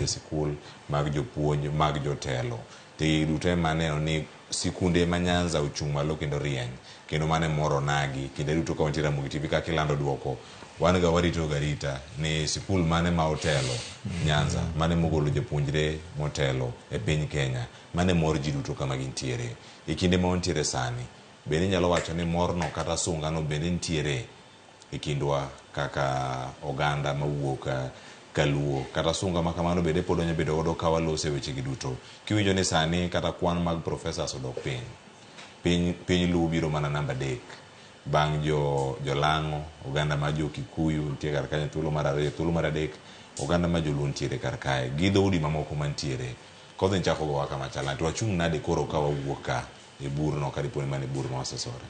nyithi sikul, mag jopuonj, mag jotelo. To gigi duto ema aneno ni sikunde ma Nyanza ochung' malo kendo rieny. Kendo mano e mor onagi. Kinde duto ka wantie Ramogi TV kaka ilando duoko, wan ga warito ga arita ni sikul mane ma otelo Nyanza, mane mogolo japuonjre motelo e piny Kenya. Mano e mor ji duto kama gintiere. E kinde ma wantiere sani, bende inyalo wacho ni morno kata sungano bende nitiere e kindwa kaka oganda mawuok kaluo? Kata sunga ma kamano bende pod wanyalo bedo godo ka waloso e wechegi duto? Kiwinjo ni sani kata kwan mag professors odok piny, piny, piny Luo biro mana namba 3 bang' jo Jolang'o, oganda mar jo Kikuyu nitie kar kanyo thuolo mar 2, thuolo mar 3 oganda mar Joluo nitiere kar kae gi dhoudi mamoko mantiere. Kodhi chako gowa kama chalna to wachung' nade koro ka wawuok ka e burno ka dipo ni mano e bur ma wasesore?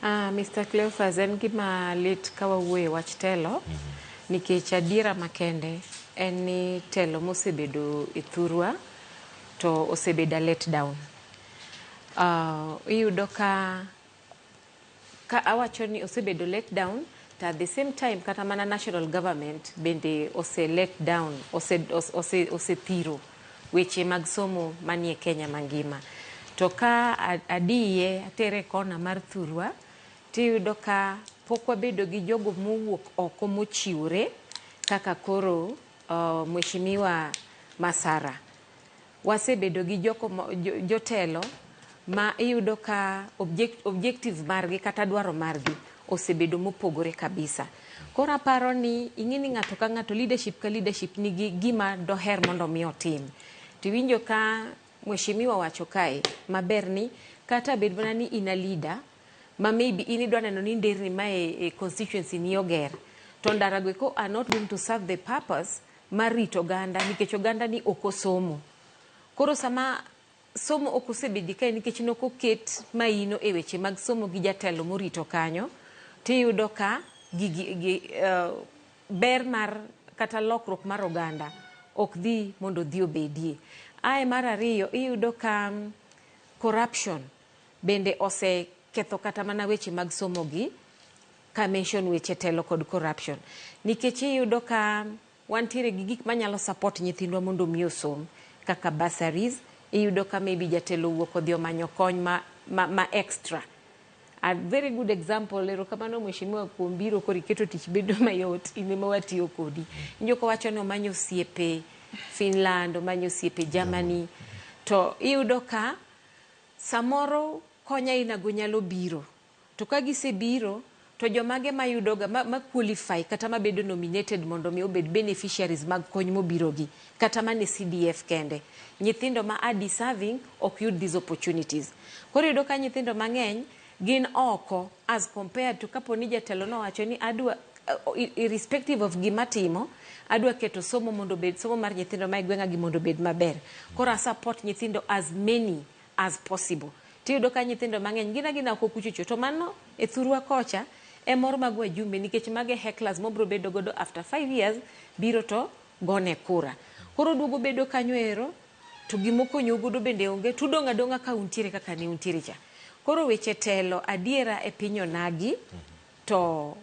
Mr. Cleophas, en gima lit ka wawuoyo e wach telo nikech adiera makende en ni telo mosebedo e thurwa to osebedo a let down. Iyudo ka awacho ni osebedo let down to at the same time kata mana national government bende ose let down, osethiro weche mag somo manie Kenya mangima. To ka adiye atere kona mar thurwa, tiyudo ka pok wabedo gi jogo mowuok oko mochiwore kaka koro Mheshimiwa Masara. Wasebedo gi joko jotelo ma iyudo ka objective margi kata dwaro margi osebedo mopogore kabisa. Koro aparo ni ing'e ni ng'ato ka ng'ato, leadership ka leadership, nigi gima doher mondo mi otim. Tiwinjo ka Mheshimiwa wacho kae maber ni kata bed mana ni in a leader ma maybe in idwa neno ni nderni ma e constituency ni oger, to ndara go eko are not going to serve the purpose mar rito oganda nikech oganda ni ok osomo. Koro sama somo ok osebedi kae nikech nok oket maino e weche mag somo gi jatelo morito kanyo, tiyudo ka gigi gi, ber mar kata lokruok mar oganda ok dhi mondo odhi obedie. Ae mar ariyo, iyudo ka corruption bende oseketho kata mana weche mag somo gi ka mention weche telo kod corruption. Nikech iyudo ka wantiere gi gik manyalo support nyithindwa mondo mi osom kaka bursaries, iyudo ka maybe jatelo owuok odhi omanyo kony ma extra. A very good example, erokamano Mheshimiwa kuom biro koro iketo tich bedo mayot, in ema watiyo kodi. Iwinjo kowacho ni omanyo osiepe Finland, omanyo osiepe Germany, to iyudo ka samoro kony aina go nyalo biro. To ka gisebiro, to jomage mayudoga ma qualify kata mabedo nominated mondo mi obed beneficiaries mag kony mobiro gi kata mana e CDF kende. Nyithindo ma are deserving ok yud these opportunities. Koro iyudo ka nyithindo mang'eny gin oko as compared to kapo ni jatelo nowacho ni adwa, irrespective of gima timo, adwa keto somo mondo obed somo mar nyithindo ma e gweng'a gi mondo obed maber. Koro a support nyithindo as many as possible. Tiyudo ka nyithindo mang'eny gin agina oko kuchocho to mano e thurwa kocha e mor mag wajumbe nikech mage hecklers mobro bedo godo after 5 years biro to gone kura. Koro duogo bedo kanyo ero to gimokonyou godo bende onge tudong' adong'a ka untiere kaka ne untiere cha. Koro weche telo adiera e piny onagi to